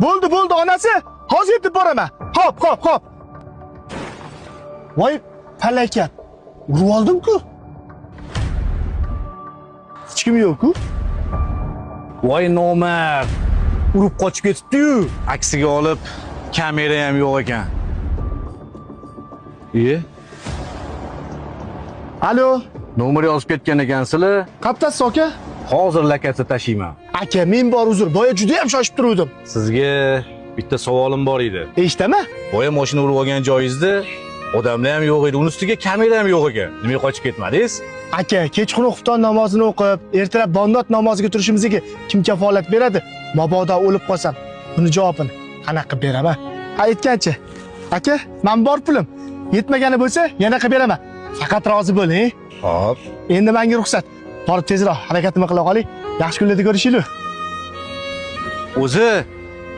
Bo'ldi, bo'ldi onasi. Hozir yetib boraman. Hop, hop, hop. Voy, falokat. Urib oldim-ku. Hech kim yo'q-ku. Voy nomard. Urib qochib ketibdi-yu. Aksiga olib kamera ham yo'q ekan. Iye, Alo, nomer yozib ketgan ekansizlar. qaptasiz aka? Hozir lakatsa tashiyman. Aka, men bor uzr. Boya juda ham shoshib turuvdim. Sizga bitta savolim bor edi. Eshitaman? Boya mashina urib olgan joyingizda odamlar ham yo'q edi, uni ustiga kamera ham yo'q ekan. Nimaga qochib ketmadingiz? Aka, kechqurun xufton namozini o'qib, ertalab bomdod namoziga turishimizga kim kafolat beradi? Mabodo o'lib qolsam, buni javobini qanaqa qilib beraman? Ha, aytgancha. Aka, men bor pulim. Yetmagani bo'lsa, yana qilib beraman. Faqat rozi bo'ling. Hop. Endi menga ruxsat. Borib tezroq harakatimni qila qolay. Yaxshi kunlarda ko'rishaylik. O'zi